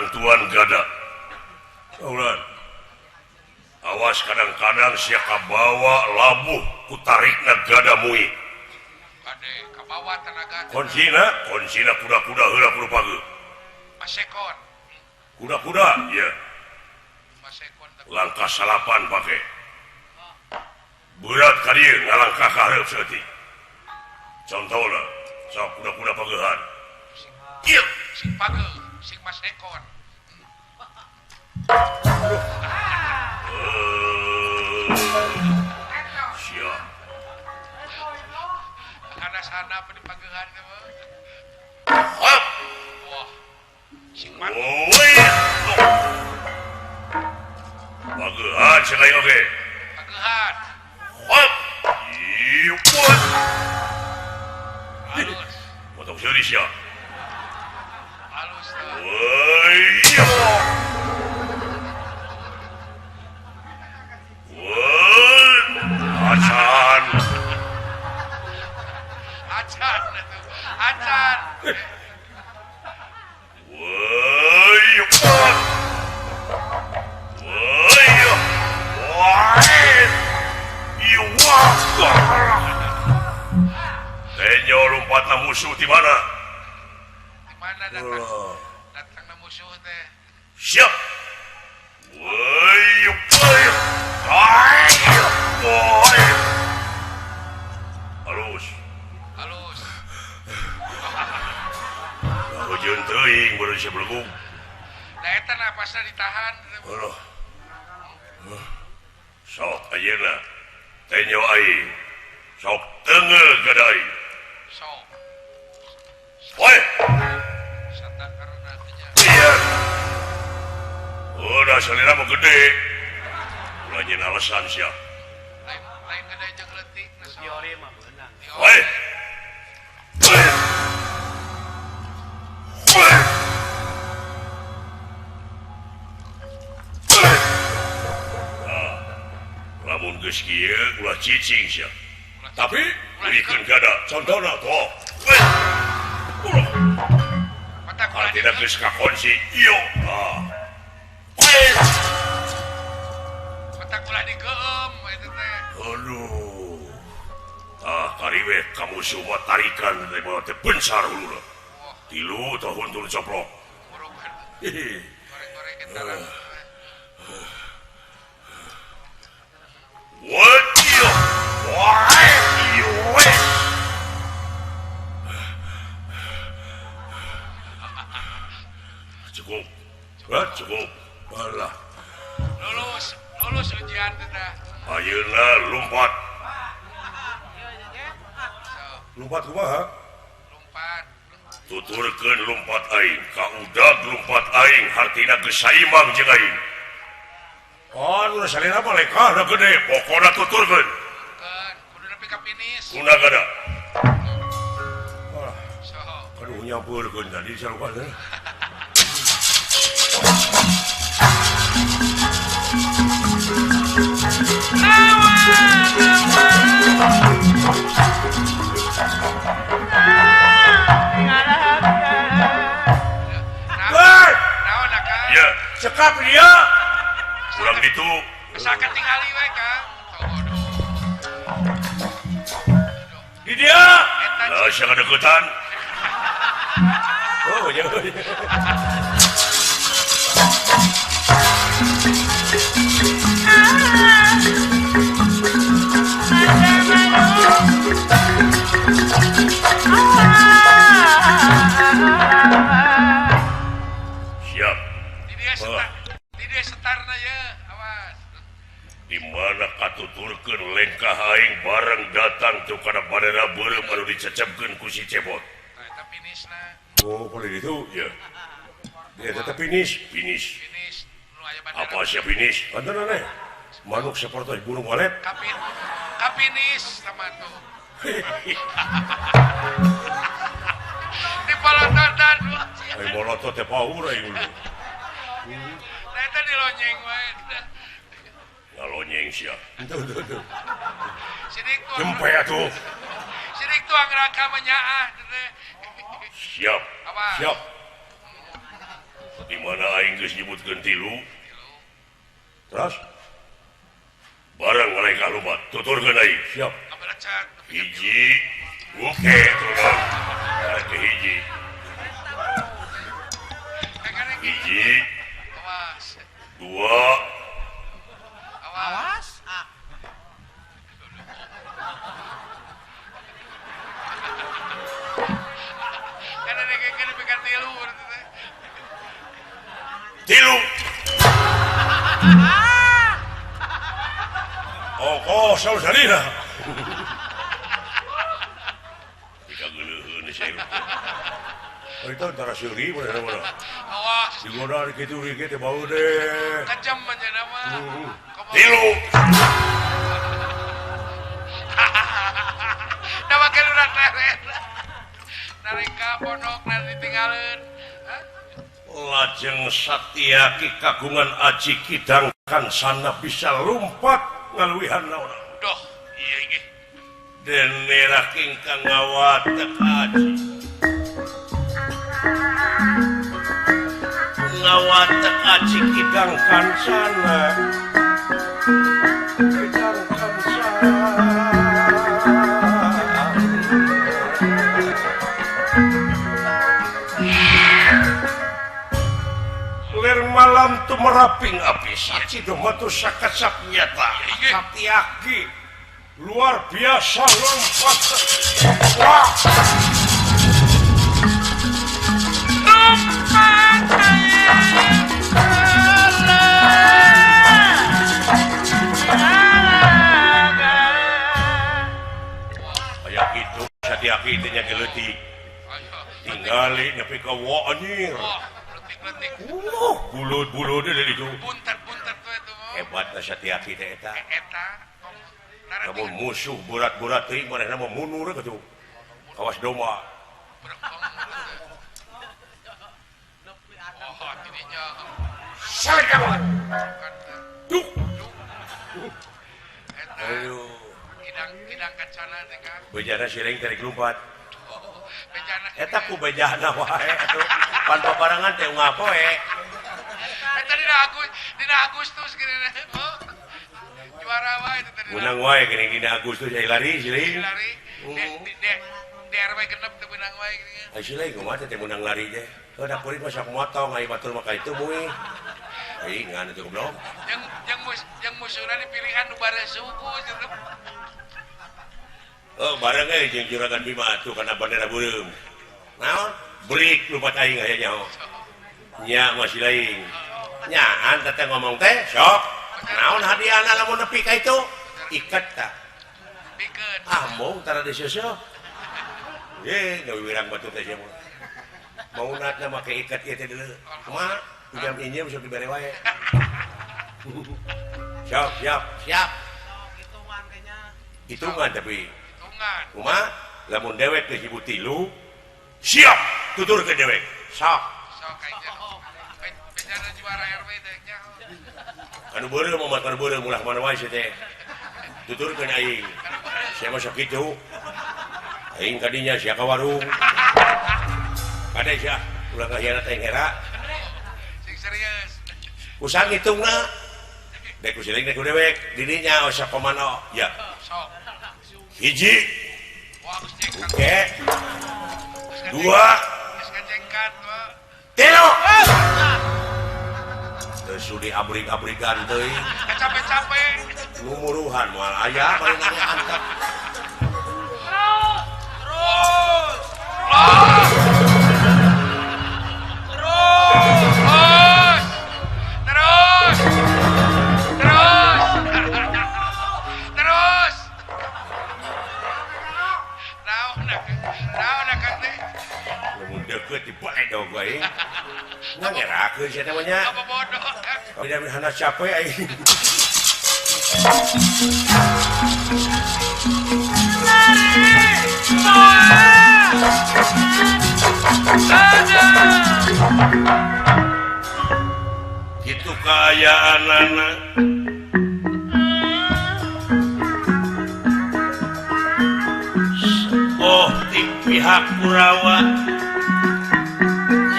tangtuan gada. Ulan. Awas kadang-kadang sia kabawa labuh ku tarikna gada mui. Kade kabawa tenaga. Kuncina, kuncina kuda-kuda heula kudu pageuh. Pasekon. Kuda-kuda, ya. Pasekon. Langkah salapan pake. Berat ka dieu ngalangkah ka hareup saeutik. Contohna, sok kuda-kuda pageuhan. Ieu sing pageuh, sing pasekon. Siap. Karena sana apa di pageuhan teh mah. Hop. Wah. Sing mantep. Pageuhan sekali oge. Pageuhan. Hop. Ieu. Halus. Potong seuri sia. Halus teh. Woi. Acan. Acan atuh. Acan. Woi. Woi. Woi. Tenyo lompatna musuh di mana? Di mana datang? Datangna musuh teh. Siap. Woi. Woi. Halus. Halus. Hujan teuing baru sia belegug. Da eta napasna ditahan. Aduh. Sok ayeuna tenyo aing. Sok teunggeul gada aing. Sok. Woi. Satakarna teh nya. Iya. Udah salira mah gede. Ulah nyeun alasan sia. Lain gede jeung leutik na sok. Teori mah beunang. Woi. Woi. Nah, lamun geus kieu ulah cicing sia. Tapi ulikeun gada contona toh. Woi. Ulah. Artina geus kakunci. Ieu. Ah. Woi. Mata ulah digeum eta teh. Aduh. Ah, kariwe kamu semua tarikan teh bawa teh bencar huluna. Tilu tahun turun coplok. Hehehe. Goreng-goreng eta lah. What you? Why you? Cukup. Hah, cukup. Alah. Lulus, lulus ujian teh tah. Ayeuna lompat. Lompat kumaha? Lompat. Tuturkeun lompat aing, ka udag lompat aing hartina geus saimbang jeung aing. Aduh, salira mah lekahna gede, pokona tuturkeun. Tuturkeun, kudu nepi ka finish. Kuna gada. Alah. Aduh, nyampeurkeun tadi sarupa teh. Ya, cekap dia. Kurang ditu. Asa katingali we, Kang. Di dia. Lah sia kadeukeutan. Oh, ya. Siap. Di dia setarna ya, awas. Di mana katuturkeun lengkah aing bareng datang tuh kana bandera beureum anu dicecepkeun ku si Cebot. Tah eta finisna. Oh, boleh itu ya. Dia tetap finish, finish. Finish. Nu aya bandera. Apa siap finish? Kanten aneh. Manuk seperti burung walet. Kapin, kapinis sama tuh. Di palototan. Ai molotot teh paur aing dulu. Nah, eta dilonyeng wae. Ngalonyeng sia. Henteu henteu henteu. Sidik tuang. Jempe atuh. Sidik tuang rangka menyaah teh. Siap. Awas. Siap. Di mana aing geus nyebutkeun tilu terus barang mereka lupa tuturkeun aing siap hiji oke turun ke hiji hiji dua awas tilu oh kosong salina itu antara suri mana-mana digoda gitu gitu bau deh kejam aja nama tilu nama keluar narik ka pondok nanti tinggalin lajeng Satyaki kagungan aji kidang kansana bisa lumpat ngaluwihan naon doh iya iki dene ingkang ngawatek aji ngawatek aji kidang kansana kidang kansana malam tu meraping api saci domatu sakacap nyata Satyaki luar biasa lompat wah kayak gitu Satyaki teh nya geleutik tinggali nepi ka wa anjir bulut-bulut dari itu. Buntet-buntet tuh itu. Hebatna Satyaki teh eta. Eta. Lamun musuh berat-berat teuing manehna mah mundur kitu. Kawas domba. Oh, tidinya. Salah. Duk. Aduh. Kidang kacana teh Kang. Bejana siring tarik lompat. Bejana. Eta ku bejana wae atuh. Pan paparangan teh unggal poe. Eta dina Agustus geuning. Juara wae eta tadi. Menang wae geuning dina Agustus aya lari siling. Lari. Di RW genep teh menang wae geuning. Ai siling kumaha teh menang lari teh. Heuh da kuring mah sok motong ai batur mah ka itu mui. Ai ngan itu goblok. Jeung musuhna dipilihan nu bareng suku cenah. Oh bareng euy jeung Juragan Bima atuh kana bendera beureum. Naon? Brik lupa aing aya nyaho. Nya masih lain. Nyaan teh ngomong teh sok. Naon hadiahna lamun nepi ka itu? Iket tah. Iket. Ah mung tara diseuseuk. Ye gawe wirang batu teh sia mah. Maunatna make iket ieu teh deuleu. Kumaha? Pinjam injem sok dibere wae. Siap, siap, siap. Hitungan kayaknya. Hitungan tapi. Kumaha? Lamun dewek teh ibu tilu, siap tutur ke dewek. Sok. Sok aja. Bejana juara RW teh nya. Anu beureum mah anu beureum ulah mana wae sia teh. Tuturkeun aing. Sia mah sok kitu. Aing kadinya sia ka warung. Kade sia ulah ngahianat aing era. Sing serius. Usang hitungna. Dek ku siling dek ku dewek didinya osok komano. Ya. Sok. Hiji. Oke. Dua. Tilu. Teu sudi abrik-abrikan teuing. Capek-capek. Ngumuruhan moal aya paling aya antep. Terus. Terus. Terus. Terus. Terus. Naon akang teh? Lamun deukeut dibae dog wae. Ngangerakeun sia teh mah nya. Apa bodoh Kang? Tidak hana capek aing. Kitu kaayaanana. Oh ti pihak Kurawa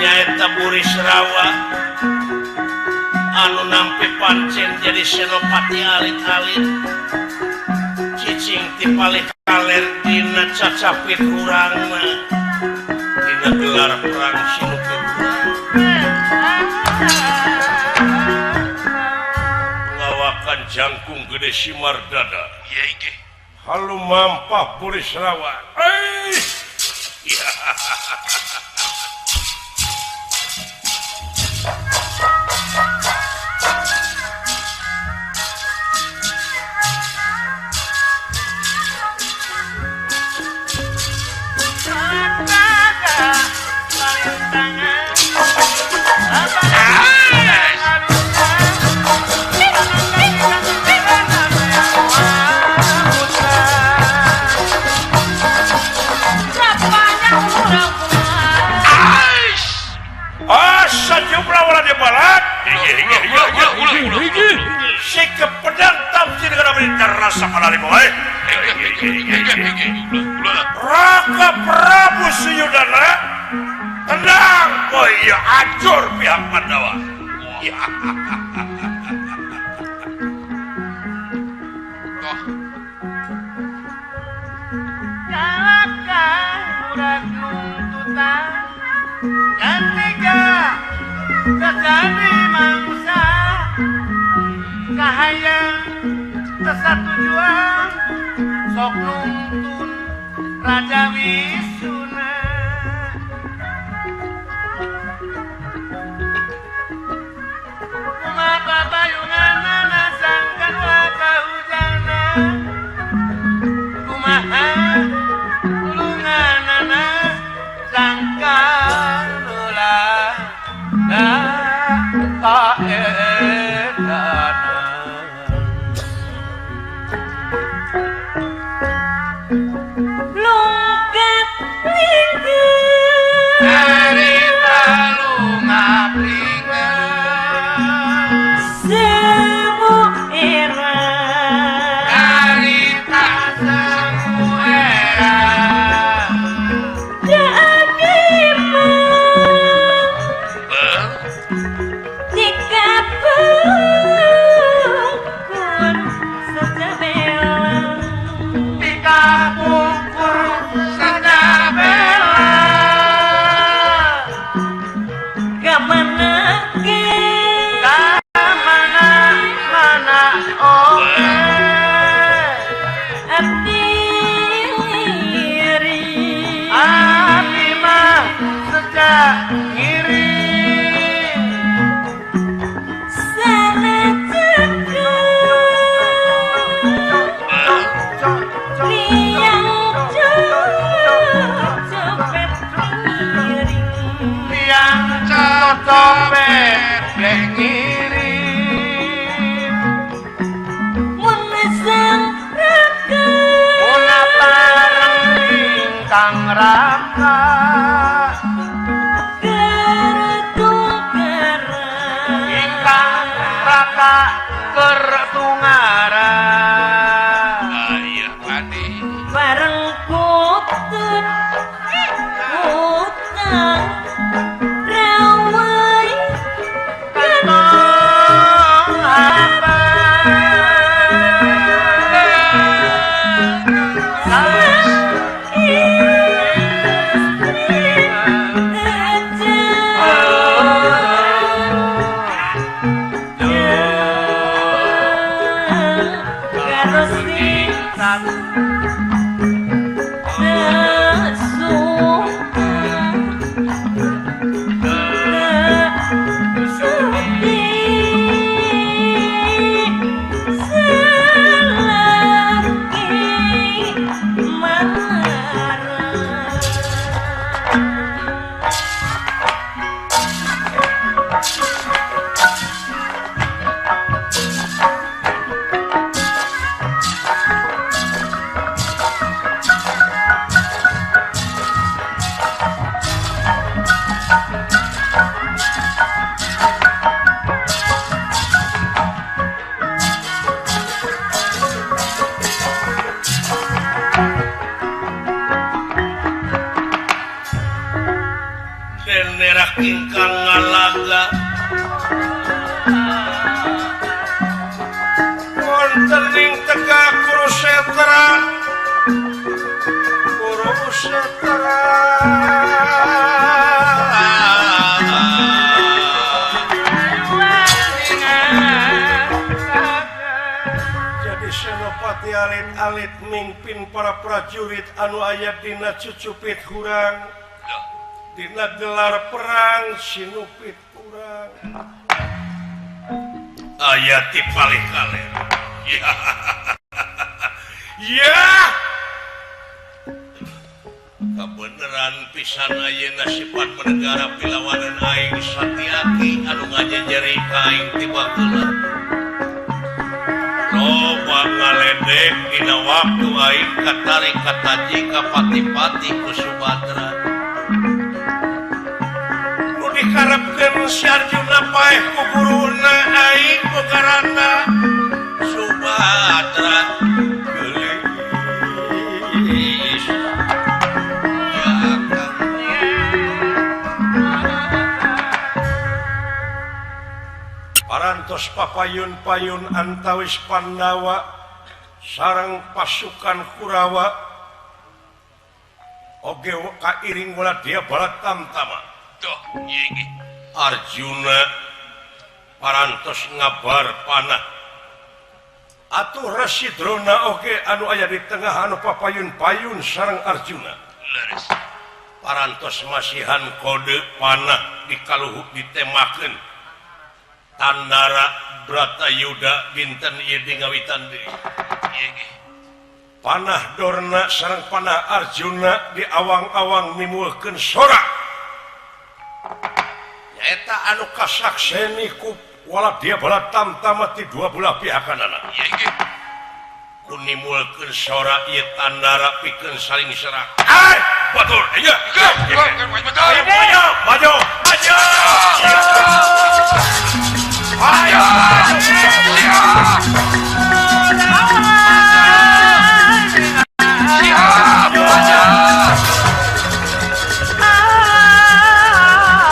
nyaeta Burisrawa. Anu nampi pancen jadi senopati alit-alit cicing ti palih kaler dina cacapit urangna dina gelar perang sinupit urang ngawakan jangkung gede simar dada halu mampah Burisrawa. Raka Prabu Suyudana tenang, boy, ya acur pihak Pandawa. Kalakah urat nuntutan ketiga terjadi mangsa kahayang tersatujuan sok nuntun Raja Wisuna kumapa bayunganana sangkan waka hujana kumaha tulunganana sangkan ulah kaetana. Ingkang ngalaga Senopati alit-alit mingpin para prajurit anu aya dina cucupit hurang dina gelar perang sinupit urang aya ti palih kaler. Ya. Ya. Kabeneran pisan ayeuna sifat menegara pilawanan aing Satyaki anu ngajejeri ka aing ti baheula. Loba ngaledek dina waktu aing katarik kataji ka pati-pati ku Subadra. Nu dikarepkeun si Arjuna paeh ku guruna aing bogarana Subadra. Geulis. Ya Kang. Parantos papayun-payun antawis Pandawa sareng pasukan Kurawa oge kairing waladya Balatamtama. Tuh, ieu Arjuna parantos ngabar panah. Atuh Resi Drona oge anu aya di tengah anu papayun-payun sareng Arjuna. Leres. Parantos masihan kode panah dikaluhuk ditemakeun. Tandara Bratayuda dinten ieu di ngawitan deui. Panah Dorna sareng panah Arjuna di awang-awang nimbulkeun sorak. Nyaeta anu kasakseni ku waladya Balatamtama ti dua belah pihakanana. Ku nimbulkeun sorak ieu tandara pikeun saling serang. Ai, batur, ieu. Maju, maju, maju. Ayo, siap, maju, maju,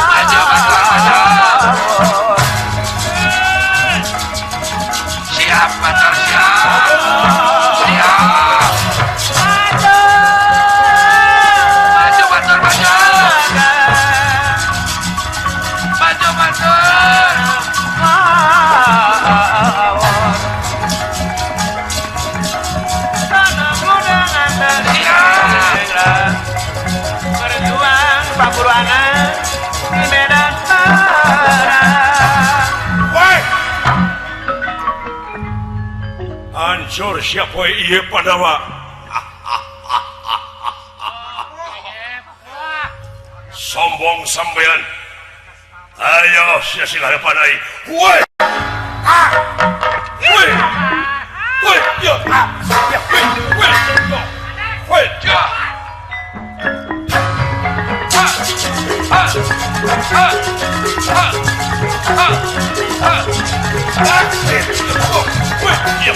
maju, siap, maju, siap, siap, maju, maju, maju, maju, maju. Berjuang paburuana di medan perang. Woi, hancur siapa ieu Pandawa? Sombong sampean. Ayo sia sing harapan aing. Woi. Ah. Woi. Woi, yo. Ah. Ya, woi, woi. Woi, ja. Ha. Ha. Ha. Ha. Ha. Ha. Ah. Woi, yo.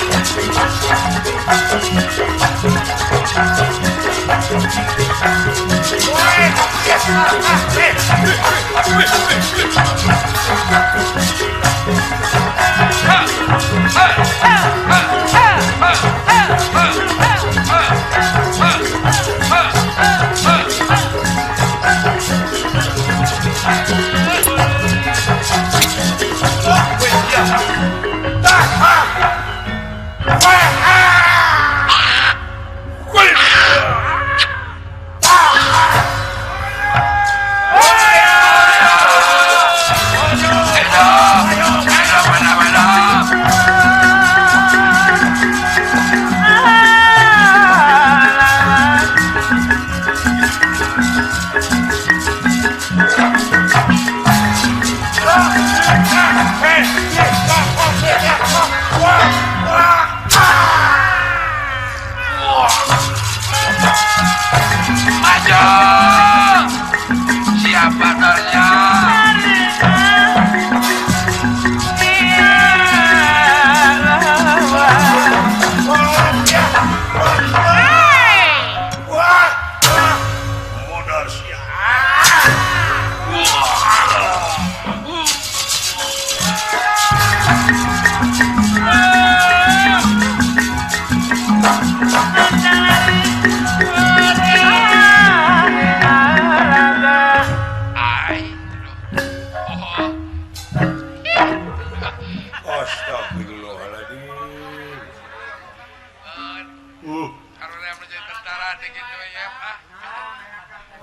Karoream jadi tentara teh kitu ya ah.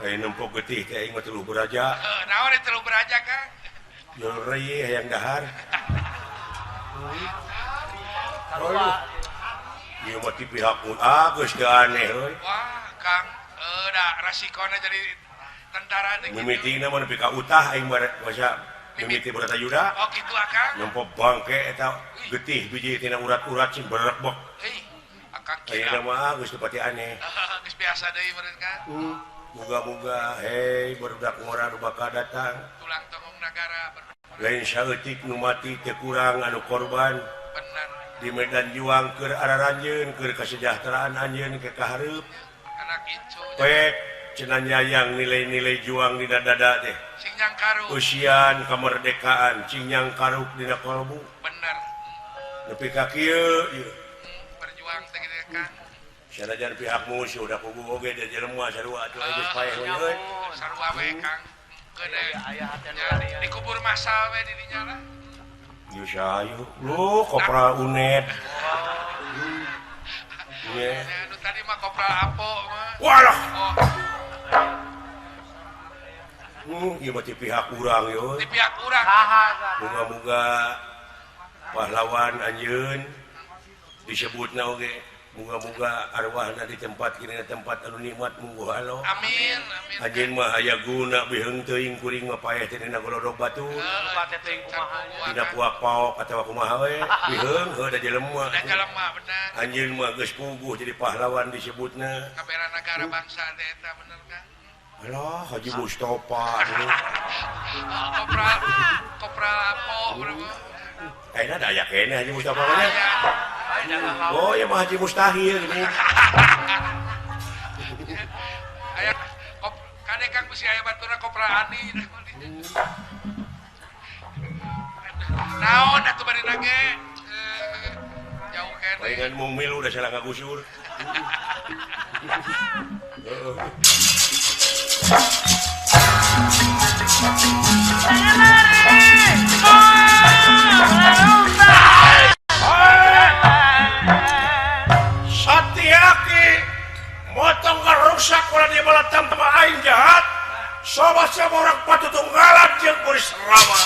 Aing nempo getih teh aing mah telu beraja. Heuh, naon teh telu beraja Kang? Jol reye hayang dahar. Aduh. Ieu mah ti pihak ah geus teu aneh euy. Wah, Kang, da rasikona jadi tentara teh kitu. Mimitina mah nepi ka utah aing basa mimiti Bratayuda. Oh kitu Akang. Nempo bangke eta getih biji tina urat-urat sing berekbek. Hei, Akang kira. Ayeuna mah geus teu pati aneh. Geus biasa deui meureun Kang. Moga-moga hei barudak ngora nu bakal datang. Tulang tongong nagara. Lain saeutik nu mati teu kurang anu korban. Bener. Di medan juang keur araranjeun keur kasejahteraan anjeun ke kahareup. Anak incu. Pek cenah nyayang nilai-nilai juang di dada teh. Cing nyangkaruk. Usian kemerdekaan cing nyangkaruk dina kolbu. Bener. Nepi ka kieu ieu. Berjuang teh kitu Kang. Sanajan pihak musuh da kugu oge da jelema sarua atuh geus paeh we euy. Sarua we Kang. Keun dikubur masal we di dinya lah. Ieu sayu. Lu kopral UNED. Nya. Nu tadi mah kopral Apo mah. Walah. Ieu mah ti pihak urang yeuh. Ti pihak urang. Moga-moga pahlawan anjeun disebutna oge. Moga-moga arwahna di tempat kini tempat anu nikmat mungguh alo. Amin amin. Anjeun mah aya guna biheung teuing kuring mah paeh teh dina golodog batu. Dina puak paok atawa kumaha we biheung heuh da jelema. Da jelema bener. Anjeun mah geus puguh jadi pahlawan disebutna. Kabela nagara bangsa teh eta bener Kang. Alah Haji Mustofa. Kopral kopral Apo berapa? Ayeuna da aya keneh Haji Mustofa mah. Oh ya mah Haji Mustahil ini. Aya kop kade Kang bisi aya baturna kopra ani. Naon atuh bari nage? Jauh keneh. Palingan mung milu da salah ngagusur. Heeh. Satyaki motong rusak ulah di bala tanpa aing jahat sobat sama orang patutunggalan jeung kuris rama.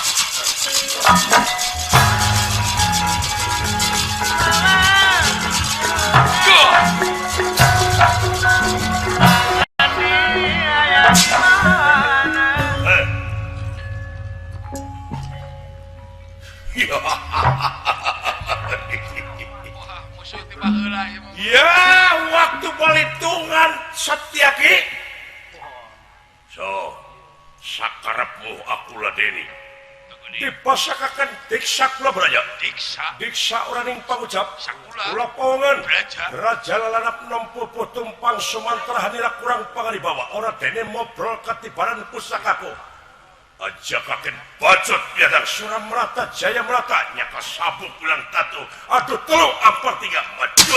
Ya, waktu palitungan Satyaki. So, sakarepmu aku ladeni. Dipasakakan diksa kula braja. Diksa. Diksa ora ning pangucap. Sakula. Kula pawongan. Braja. Raja lalanap nempuh tumpang Sumantra hanira kurang pangaribawa. Ora dene mobrol katibaran pusakaku. Aja kaken bacot biadang Suramrata Jaya Merata nyaka sabuk ulang tatu aduh telu ampar tiga maju.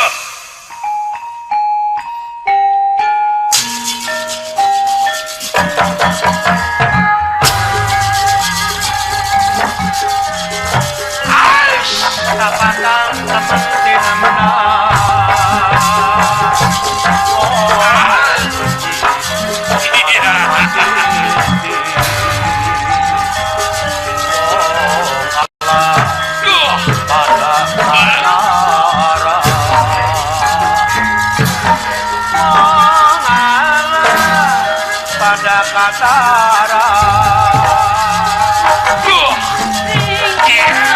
Tapatan teman dinamna. Pada katara. Yeah.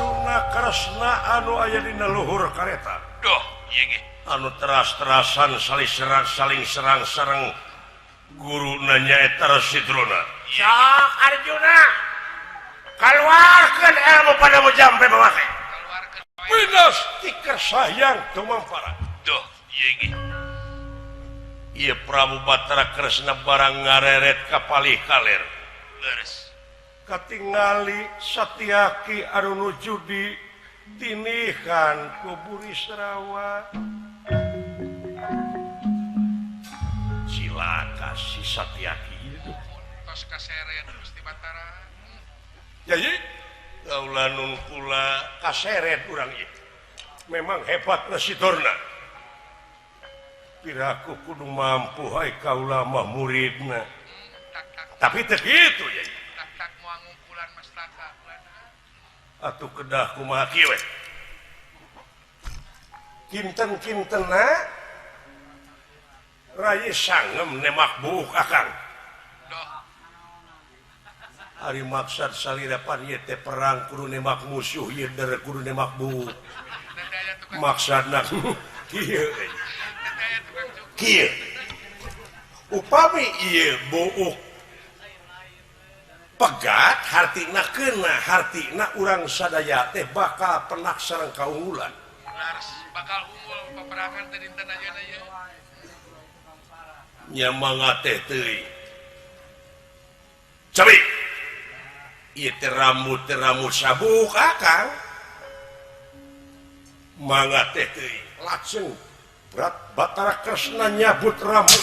Arjuna Kresna anu aya dina luhur kareta. Duh, ieu ge. Anu teras-terasan saling serang sareng guruna nyaeta Resi Drona. Sok Arjuna, kaluarkeun ilmu padamu jampe mamake. Kaluarkeun. Winas tikar sayang tumampara. Duh, ieu ge. Ieu Prabu Batara Kresna barang ngareret ka palih kaler. Leres. Katingali Satyaki anu nuju di tinihan ku Burisrawa. Cilaka si Satyaki itu. Tos kaseret Gusti Batara. Yai, kaula nun kula kaseret urang ieu. Memang hebat Resi Dorna. Piraku kudu mampu hai kaula mah muridna. Tapi teu kitu yai. Atuh kedah kumaha kieu we. Kinten-kintenna Rai sangem nemak buuk akang. Ari maksad salira pan ieu teh perang kudu nemak musuh ieu der kudu nemak buuk. Maksudna kieu. Kieu. Upami ieu buuk pegat hartina kena hartina urang sadaya teh bakal penak sareng kaunggulan. Bakal unggul peperangan teh dinten ayeuna ieu. Nya mangga teh teuing. Cabi. Ieu teh rambut sabuk akang. Mangga teh teuing. Lajeng berat Batara Kresna nyabut rambut.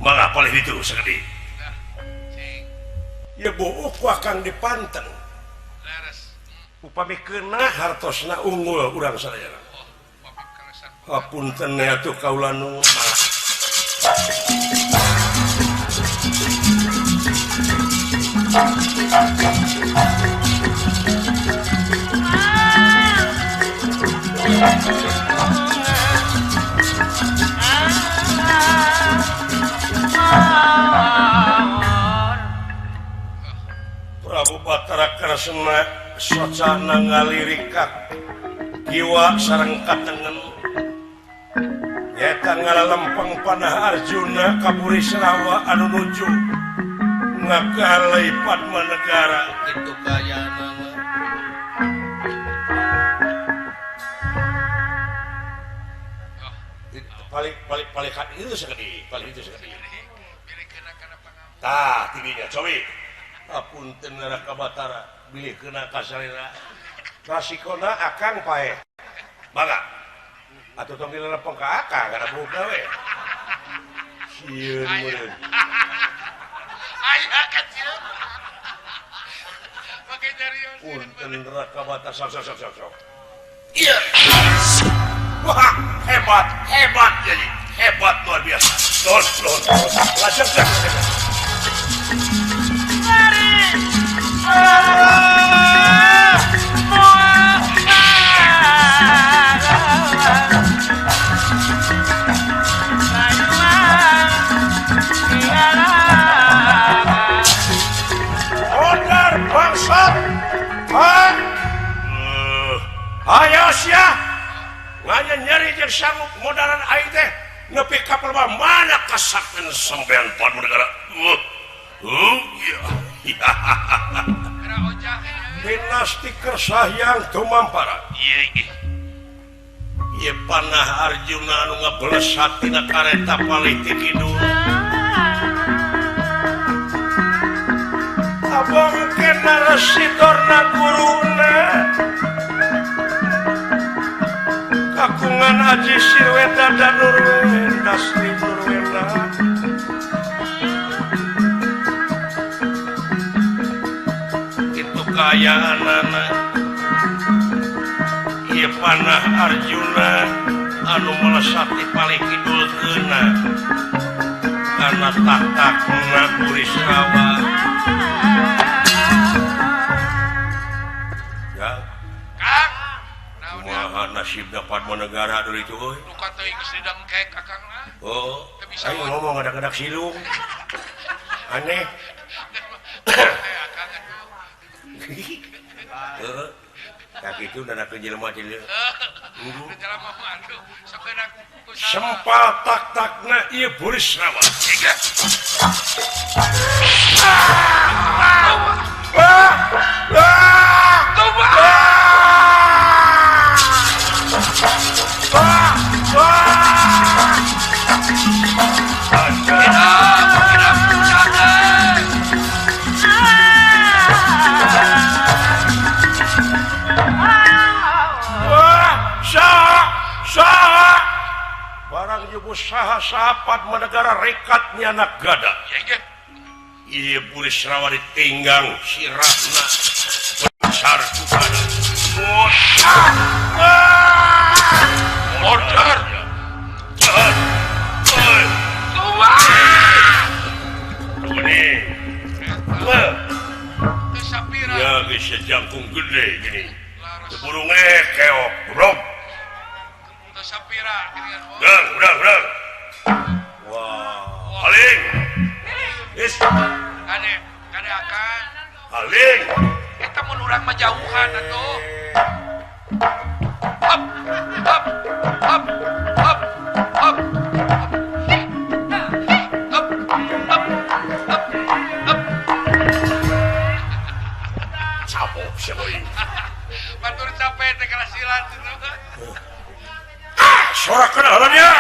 Mangga palih ditu sakedik. Ya buuk ku akang dipanteng. Upami keuna hartosna unggul urang sadayana. Hapunten atuh kaula nu Prabu Batara Kresna socana ngalirik ka kiwa sareng katengen nyaeta ngalalempeng panah Arjuna ka Burisrawa anu nuju ngagaleuy Padmanegara kitu kayaanana. Paling paling itu sakedik, paling itu sakedik. Tah tidinya cobi. Apunten Raka Batara bilih kena ka salira. Rasikona akang paeh. Mangga. Atuh tong dilelepeng ka akang kana buuk we. Sieun meureun. Aya kecil. Make nyarios. Punten Raka Batara sok sok sok sok. Iya. Wah, hebat, hebat jadi. Hebat luar biasa. Lon, lon, lon. Lajeng lajeng. Odar bangsat. Ayo sia. Nganya nyeri jeung sanggup modalan aing teh nepi ka mana kasakten sampean Padmanegara. Dinasti Kersahyang tumampara. Ieu panah Arjuna anu ngablesat tina kareta palih ti kidul. Abongkeun Resi Dorna guruna. Kakungan Aji Sirweda dan Nurwenda Sri Nurwenda. Itu kayaanana. Ieu panah Arjuna anu melesat di palih kidul keuna kana tahta Burisrawa. Ya. Kang, Kumaha nasibna Padma Negara dulu itu euy. Duka teuing geus didengkek akang lah. Oh, ayo ngomong ngadak-ngadak silung. Aneh. Heeh. Tak kitu dadakeun jelema teh. Sempal tak-takna ieu Burisrawa. Saha Padma Negara rekatnya anak gada. Ieu Burisrawa ditinggang sirahna besar kukana. Modar. Ya geus jangkung gede gini. Burung keok, bro. Udah, udah, udah. Wah, haling. Is. Kade, kade akan. Haling. Eta mun urang mah jauhan atuh. Hop, hop, hop, hop, hop. Hop, hop, hop, hop. Capok sia euy. Batur capek teh kalasilan atuh. Sorak kena halannya.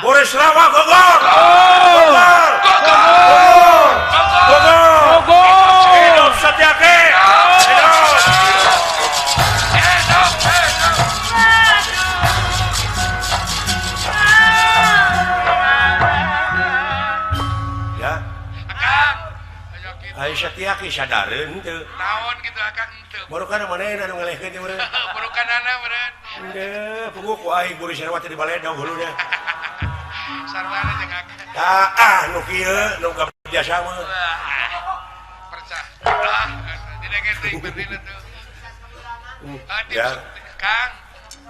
Burisrawa gogor. Gogor. Gogor. Gogor. Gogor. Hidup Satyaki. Hidup. Hidup. Ya. Akang. Ayo Satyaki sadareun teu. Naon kitu akang teu. Baru kana manehna nu ngalehkeun teh meureun. Baru kanana meureun. Henteu, puguh ku aing Burisrawa teh dibaledog huluna. Sarwana jeung akang. Tah, ah nu kieu nu biasa mah. Percah. Ah, didengar teh berdina tuh. Ya. Kang.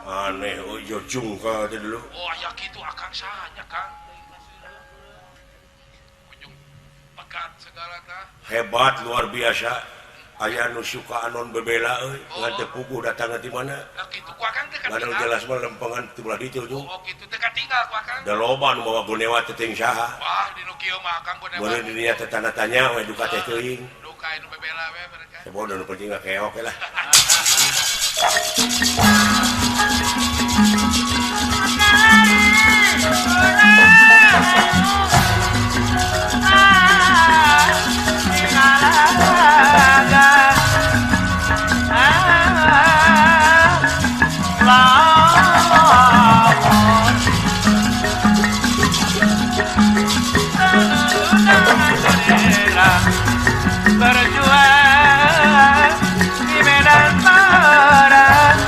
Aneh euy jungka teh dulu. Oh, aya kitu akang saha Kang. Ujung pegat segala tah. Hebat luar biasa. Aya nu suka anon bebela euy, ngan teu puguh datangna ti mana. Kitu ku akang teh katinggal. Ngan jelas mah lempengan ti belah ditu tuh. Oh, kitu teh katinggal ku akang. Da loba nu mawa gonewa teh teuing saha. Wah, di nu kieu mah akang gonewa. Meureun di dinya teh tanda tanya we duka teh teuing. Duka nu bebela we mereka. Bodoh nu penting mah keok lah. Berjuang di medan perang.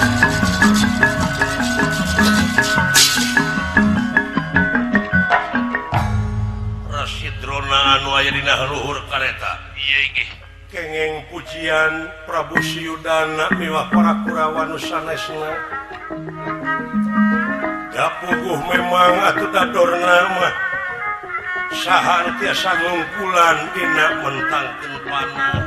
Rasidrona anu aya dina luhur kareta. Ieu inggih. Kengeng pujian Prabu Suyudana miwah para Kurawa nu sanesna. Da puguh memang atuh dadorna mah. Saha nu tiasa ngungkulan dina mentangkeun panah.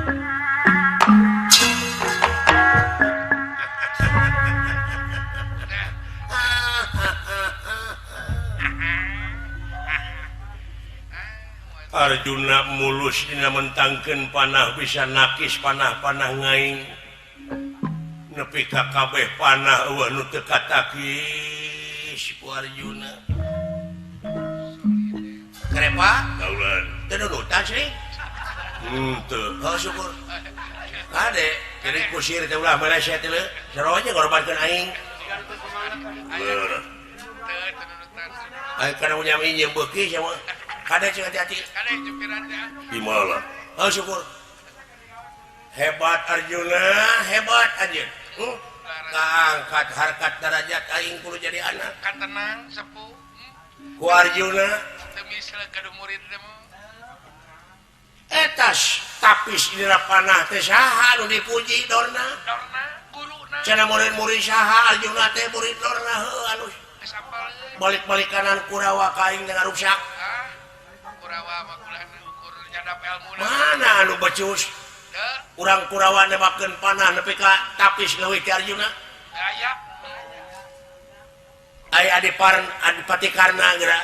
Arjuna mulus dina mentangkeun panah bisa nakis panah-panah ngaing. Nepi ka kabeh panah eueuh nu teu katakis ku Arjuna. Kerepa? Daulan. Teu nunutan sih? Henteu. Heuh syukur. Kade, jadi kusir teh ulah Malaysia teh leu. Saroja ngorbankeun aing. Aing kana unyam injem beuki sia mah. Kade cing hati-hati. Kade jupiran teh. Di mana? Heuh syukur. Hebat Arjuna, hebat anjeun. Kaangkat harkat darajat aing kudu jadi anak. Katenang sepuh. Ku Arjuna etas tapis dina panah teh saha nu dipuji Dorna? Dorna guru Cenah murid-murid saha Arjuna teh murid Dorna heuh alus. Balik-balik kanan Kurawa ka aing teh ngaruksak. Kurawa mah kulan ukur nyadap elmuna. Mana anu becus? Urang Kurawa nembakeun panah nepi ka tapis leuwih ti Arjuna. Aya. Aya Adipati Karna geura.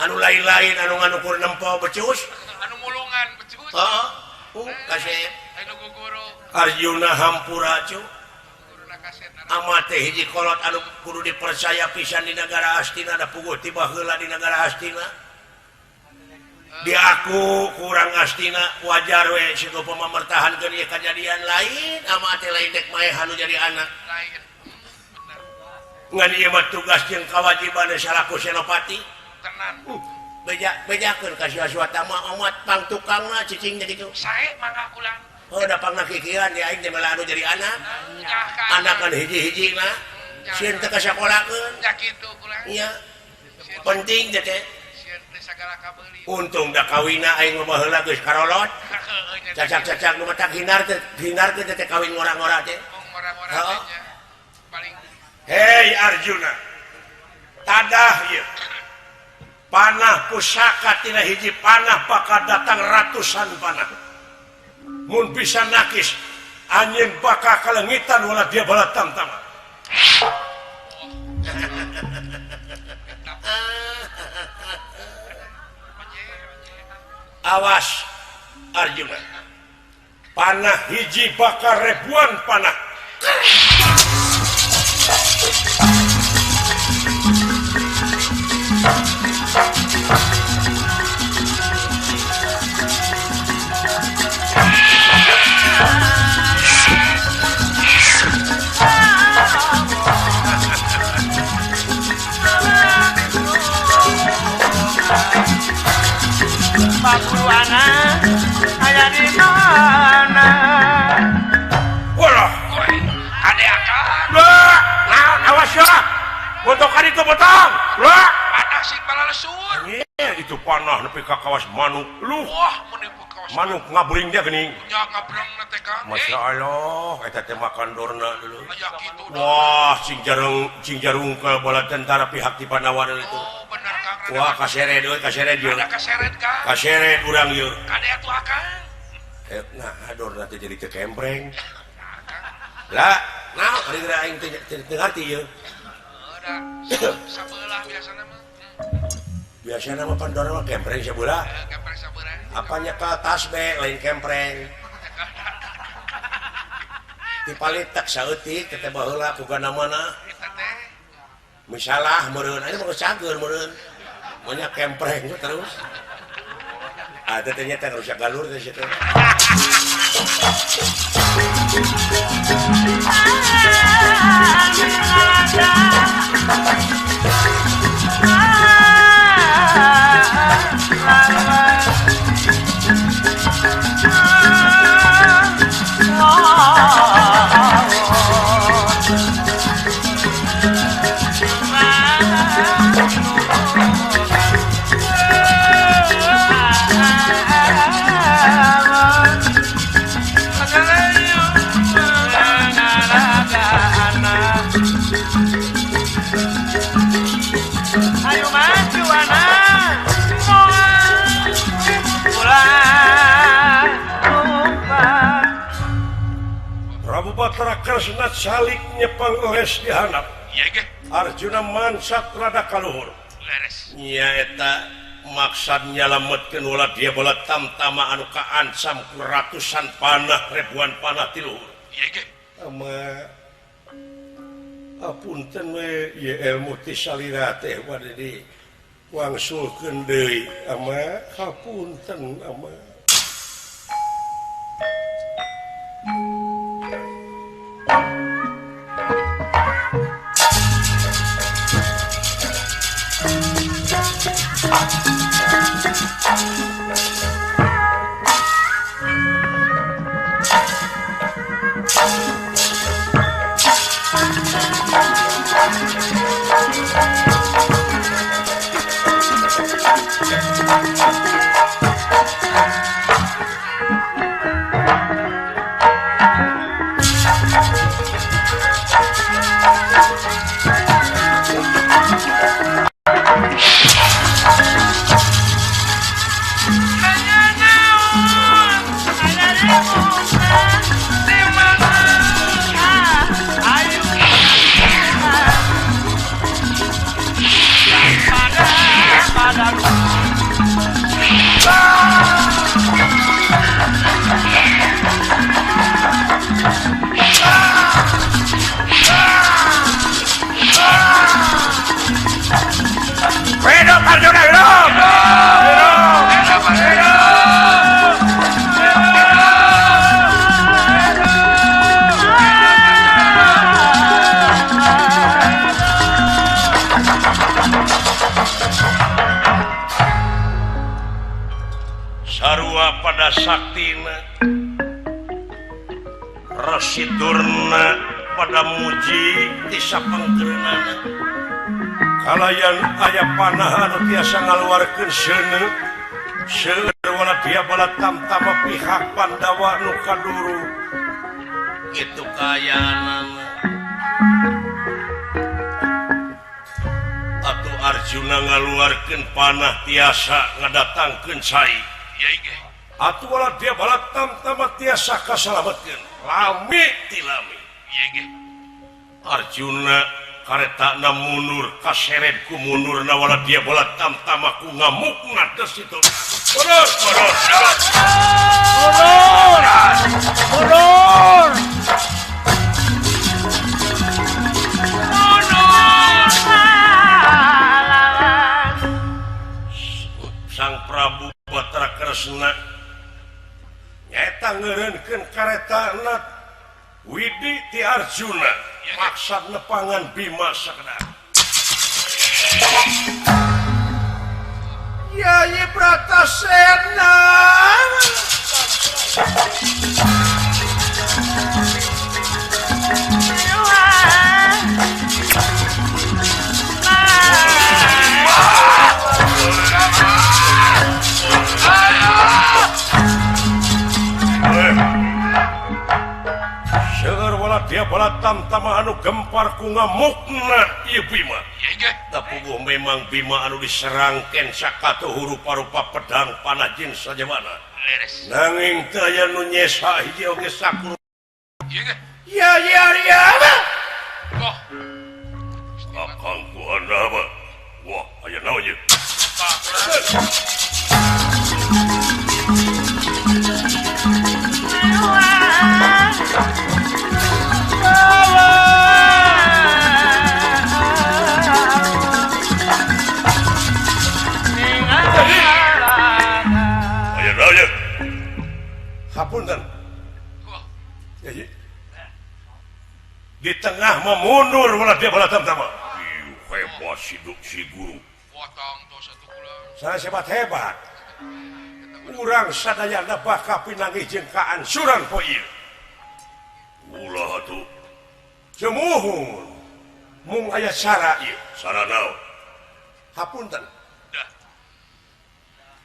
Anu lain-lain anu nganukur nempo becus. Anu mulungan becus. Heeh. Kasep. Anu guguru. Arjuna hampura cu. Amat teh hiji kolot anu kudu dipercaya pisan di negara Astina da puguh ti baheula di negara Astina. Diaku kurang Astina wajar we situ pamamertahankeun ieu kajadian lain amat teh lain dek maehan nu jadi anak. Lain. Ngan ieu mah tugas jeung kawajiban salaku senopati. Tenan. Bejakeun ka si Aswatama omat pang tukangna cicing jadi kitu. Sae mangga kulan. Oh da pangna kikieuan di aing teh malah anu jadi anak. Anak kan hiji-hijina. Sieun teh ka sakolakeun. Nya kitu kulan. Nya. Penting teh teh. Sieun teh sagala kabeuli. Untung da kawina aing mah baheula geus karolot. Cacak-cacak nu matak hinar teh hinarkeun teh kawin ngora-ngora teh. Ngora-ngora teh nya. Paling Hei Arjuna. Tadah ieu. Panah pusaka tina hiji panah bakal datang ratusan panah. Mun bisa nakis anjeun bakal kalengitan wala dia bala tamtama. Awas Arjuna. Panah hiji bakal ribuan panah. Pakuana aya di mana? Walah, ade akang. Lah, awas ya. Botokan itu botong. Lah, panah sing balalesur. Itu panah nepi ka kawas manuk. Luh. Wah, menipu kawas manuk ngabring dia geuning. Nya ngabreng teh Kang. Masya Allah, eta teh makan dorna dulu. Aya kitu. Wah, sing jarung ka bala tentara pihak di Pandawa itu. Oh, bener Kang. Wah, kaseret euy, kaseret ieu. Ada kaseret Kang. Kaseret urang ieu. Kade atuh akang. Nah, dorna teh jadi teu kempreng. Lah, nah, ari geura aing teh teu ngarti ieu. Heuh, sabelah biasana mah. Biasana mah pandora mah kempreng sabelah. Kempreng sabelah. Apanya ka tas be lain kempreng. Ti palitak saeutik teh baheula ku mana-mana. Eta teh. Misalah meureun aya mah cager meureun. Maunya kempreng terus. Ah teh nya teh rusak galur teh situ. Prabu Batara Kresna salik nyepang les di handap. Arjuna mansat rada kaluhur. Nya eta maksad nyalametkeun ulah dia bola tamtama anu kaancam ku ratusan panah ribuan panah ti luhur. Ama apunten we ieu ilmu ti salira teh bade di wangsulkeun deui ama hapunten ama. pada saktina Resi Durna pada muji ti sapangkeunana kalayan aya panah anu tiasa ngaluarkeun seuneu seueur wala dia bala tamtama pihak Pandawa nu kaduru kitu kayaanana atuh Arjuna ngaluarkeun panah tiasa ngadatangkeun cai atuh wala dia bala tamtama tiasa kasalametkeun lami ti lami Arjuna karetana mundur kaseret ku mundurna wala dia bala tamtama ku ngamukna geus itu mundur mundur mundur mundur Sang Prabu Batara Kresna nyaeta ngeureunkeun karetana Widi ti Arjuna maksad nepangan Bima sakedar. Yayi Bratasena dia bala tamtama anu gempar ku ngamukna ieu Bima. Tapuguh memang Bima anu diserangkeun sakatuh rupa-rupa pedang panah jeung sajabana. Nanging teu aya nu nyesa hiji oge sakur. Ya ya ya. Wah. Akang ku anda mah. Wah, aya naon ieu? Hapunten. Di tengah memundur wala dia bala tamtama. Hebat si guru. Saya hebat hebat. Urang sadayana bakal pinanggih jeung kaansuran poe ieu. Ulah atuh. Cemuhun. Mung aya cara ieu. Cara naon? Hapunten.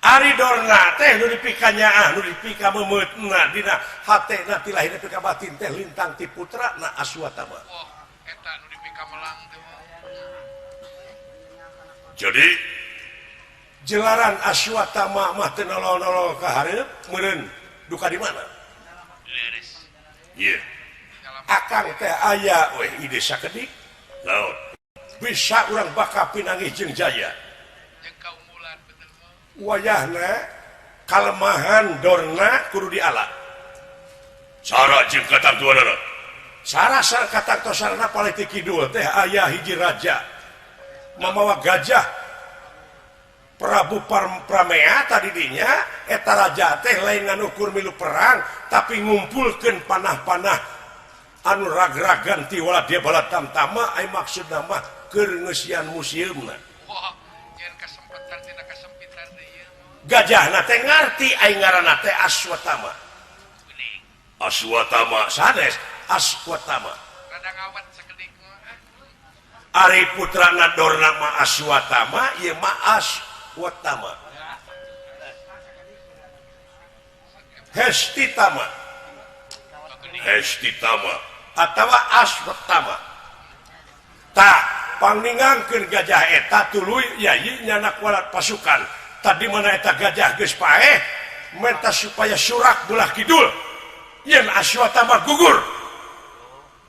Ari Dorna teh nu dipikanyaah nu dipika meumeutna dina hatena ti lahir nepi ka batin teh lintang ti putrana Aswatama. Wah, eta nu dipika melang teh. Jadi jelaran Aswatama mah teu nolol-nolol ka hareup meureun duka di mana? Leres. Ieu. Akang teh aya weh ide sakedik. Naon? Bisa urang bakal pinanggih jeung jaya. Wayahna kalemahan Dorna kudu diala. Cara jeung katantuanana. Cara sareng katantosanana politik kidul teh aya hiji raja mamawa gajah Prabu Pramea tadi dinya eta raja teh lain nganukur milu perang tapi ngumpulkeun panah-panah anu ragragan ti wala dia bala tamtama ai maksudna mah keur ngeusian museumna. Gajahna teh ngarti aing ngaranna teh Aswatama. Aswatama sanes Aswatama. Rada ngawat sakedik mah. Ari putrana Dorna mah Aswatama, ieu mah Aswatama. Hestitama. Hestitama atawa Aswatama. Tah pangningangkeun gajah eta tuluy yayi nyanak walat pasukan. Tadi mana eta gajah geus paeh menta supaya surak belah kidul yen Aswatama gugur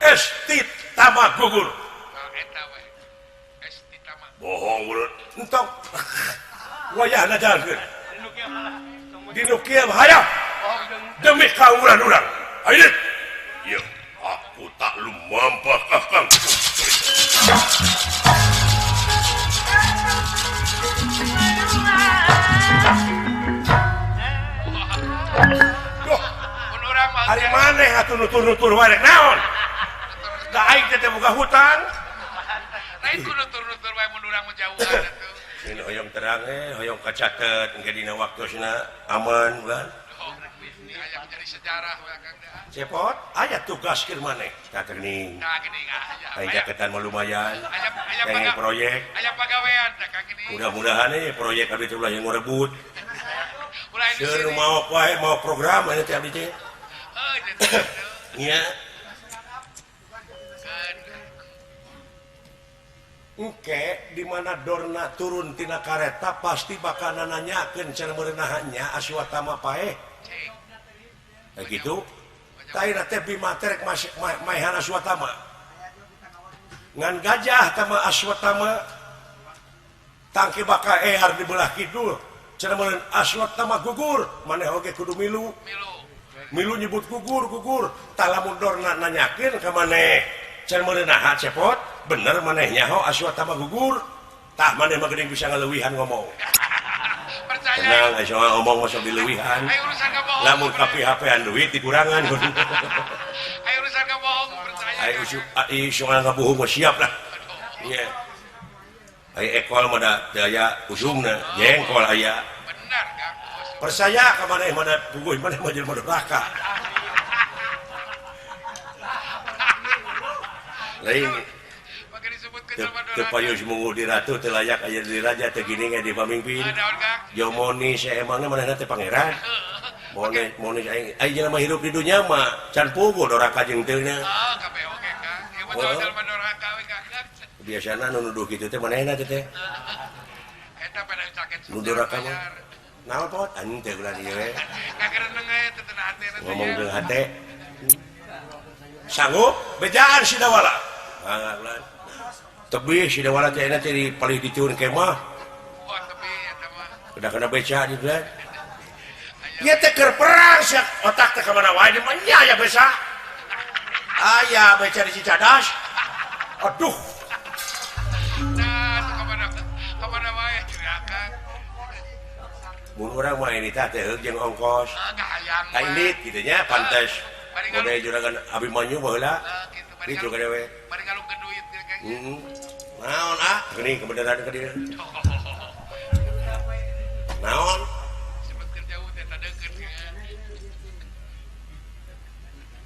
Estitama gugur eta we Estitama bohong mulut entong wayahna jalankeun dinu kieu hayang demi kaunggulan urang ayo ieu aku tak lumampah kakang. Hari maneh atuh nutur-nutur wae naon? Da aing teh boga hutang. Lain ku nutur-nutur wae mun urang mah jauhan atuh. Ini hoyong terang hoyong kacatet engke dina waktosna aman bukan? Jadi sejarah we Kang teh. Cepot aya tugas keur maneh tah geuning. Tah geuning aya. Aya jaketan mah lumayan. Aya proyek. Aya pagawean tah Kang geuning. Mudah-mudahan ieu proyek abdi teh ulah yang ngarebut. Seur mau wae mau program aya teh abdi teh. Heuh teh. Nya. Engke di mana Dorna turun tina kareta pasti bakal nanyakeun cenah meureunahnya Aswatama paeh. Kayak gitu. Taina teh Bima teh rek maehan Aswatama. Ngan gajah tama Aswatama tangke bakal ear di belah kidul. Cenah meureun Aswatama gugur, maneh oge kudu milu. Milu nyebut gugur gugur. Tah lamun Dorna nanyakeun ka maneh cenah meureunah cepot bener maneh nyaho Aswatama gugur tah maneh mah geuning bisa ngaleuwihan ngomong. Percaya. Tenang aya ngomong mah sok dileuwihan. Ayo urusan kabohong. Lamun ka PHP-an duit dikurangan. Ayo urusan kabohong percaya. Ayo isu ngabohong mah siap lah. Iya. Ayo ekol mah da teu aya usumna, jengkol aya. Bener Kang. Percaya ka maneh mah da puguh maneh mah jelema doraka. Lain teu payus munguh di ratu teu layak aya di raja teu gini ge di pamimpin. Jomoni saemangna manehna teh pangeran. Mone aing aya jelema hirup di dunya mah can puguh doraka jeung teu nya. Oh, kabeh oge Kang. Ieu mah jelema doraka we Kang. Biasana nu nuduh kitu teh manehna teh teh. Eta pada sakit. Nu doraka mah. Naon pot anjing teh ulah ieu we. Ngagereneng we teh teu hate. Ngomong jeung hate. Sanggup bejaan si Dawala. Tebih si Dawala teh ayeuna teh di palih ditiun kemah. Oh, tebih eta mah. Udah kena beca di bulan. Ieu teh keur perang sia otak teh ka mana wae mah nya aya beca. Aya beca di Cicadas. Aduh. Nah, ka mana wae cirakan. Mun urang mah ini teh teh jeung ongkos. Kahayang. Ka indit kitu nya pantes. Mode juragan Abimanyu baheula. Kitu ka dewe. Bari ngalungkeun duit Kang. Heeh. Naon ah? Geuning kebenaran ka dieu. Naon? Sebutkeun jauh teh tadeukeun.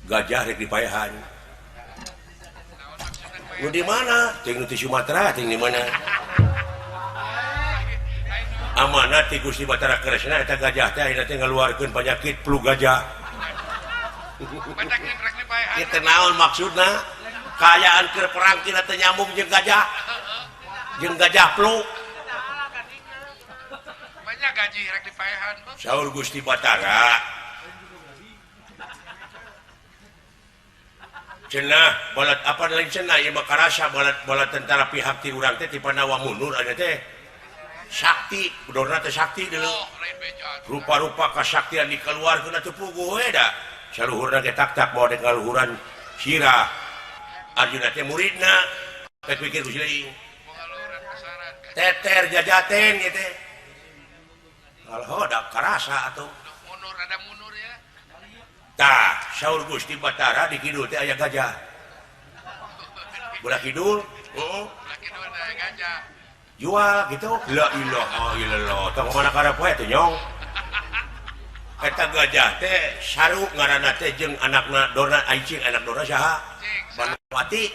Gajah rek dipaehan. Nu di mana? Ting nu di Sumatera, ting di mana? Amanat ti Gusti Batara Kresna eta gajah teh ayeuna teh ngaluarkeun panyakit flu gajah. Kita naon maksudna? Kaayaan keur perang tina teu nyambung jeung gajah. Jeung gajah flu. Banyak gaji rek dipaehan. Saur Gusti Batara. Cenah balat apa lain cenah ieu mah karasa balat tentara pihak ti urang teh ti Pandawa mundur aya teh. Sakti, budorna teh sakti deuleu. Rupa-rupa kasaktian dikeluarkeun atuh puguh we da. Saluhurna ge tak-tak bawa dek ngaluhuran sirah. Arjuna teh muridna. Pek pikir ku siling. Teter jajaten ieu teh. Alhoda karasa atuh. Mundur ada mundur ya. Tah, saur Gusti Batara di kidul teh aya gajah. Belah kidul, heeh. Belah kidul aya gajah. Jual gitu. La ilaha illallah. Tong mana karep we teh nyong. Eta gajah teh saru ngaranna teh jeung anakna Dorna Aicing, anak Dorna saha? Banowati.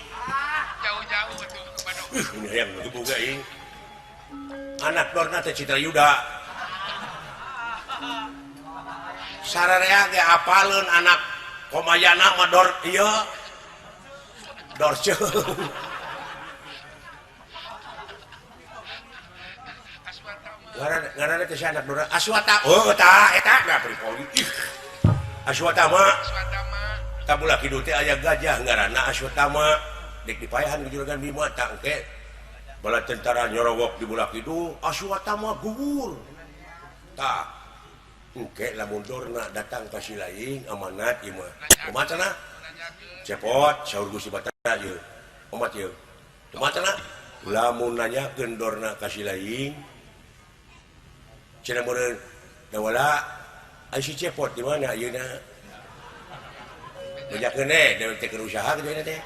Jauh-jauh atuh Bandung. Ini hayang boga aing. Anak Dorna teh Citra Yuda. Sararea ge apaleun anak Komayana mah Dor ieu. Dorce. Ngaranna teh anak Dorna Aswata. Oh, tah eta da pripoli. Aswatama. Aswatama. Tah bulah kidul teh aya gajah ngaranna Aswatama. Dek dipaehan ku juragan Bima tangke. Bala tentara nyorowok di bulah kidul, Aswatama gugur. Tah. Engke lamun Dorna datang ka si lain amanat ieu mah. Kumaha cenah? Cepot saur Gusti Batara ieu. Omat ieu. Kumaha cenah? Lamun nanyakeun Dorna ka si lain cenah meureun Dawala ai si Cepot di mana ayeuna? Bejakeun we dewek teh keur usaha kitu teh.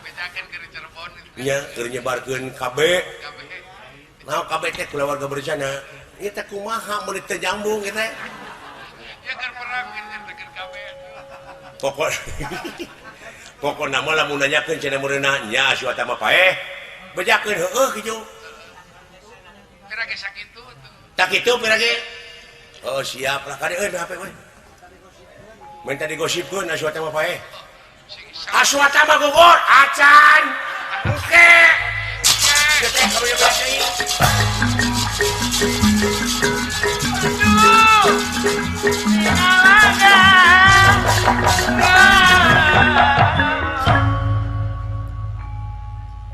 Bejakeun keur Cirebon. Nya keur nyebarkeun KB. Naon KB teh kulawarga berencana. Ieu teh kumaha meuli teu nyambung ieu teh. Ya keur perang keur KB. Pokok pokokna mah lamun nanyakeun cenah meureunna nya Aswata mah paeh. Bejakeun heueuh kitu. Pira ge sakitu tuh. Tak kitu pira ge. Oh siap lah kade euy HP we. Minta digosipkeun Aswata mah paeh. Aswata mah gugur acan. Engke. Teh kamu yang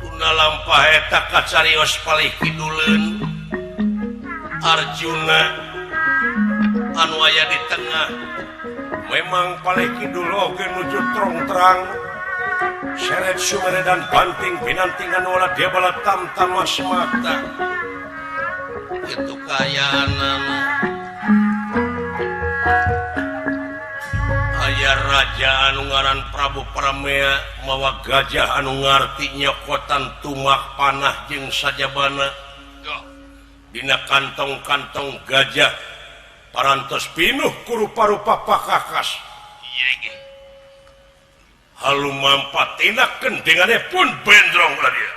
tuna lampah eta kacarios palih kiduleun Arjuna anu aya di tengah memang palih kidul oge nuju trong-trang seret sumere dan banting binantingan wala dia bala tamtamas mata itu kayaanana aya raja anu ngaran Prabu Pramea mawa gajah anu ngarti nyokotan tumak panah jeung sajabana dina kantong-kantong gajah parantos pinuh ku rupa-rupa pakakas halu mampat tindak kendingannya pun bendrong lah dia.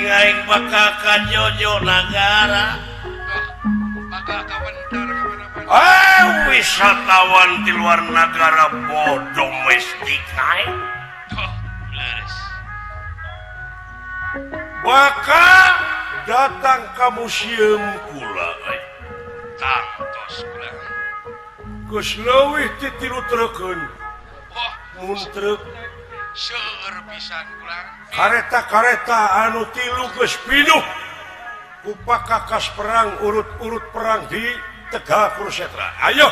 Aing bakal ka Jojo Nagara bakal kawentar kamana-mana. Wisatawan di luar nagara boh domestik aing. Leres. Bakal datang ka museum kula aing. Tangtos kula. Geus leuwih ti 3 treukeun. Mun truk seueur pisan kula. Kareta-kareta anu 3 geus pinuh ku pakakas perang urut-urut perang di Tegal Kurusetra. Ayo.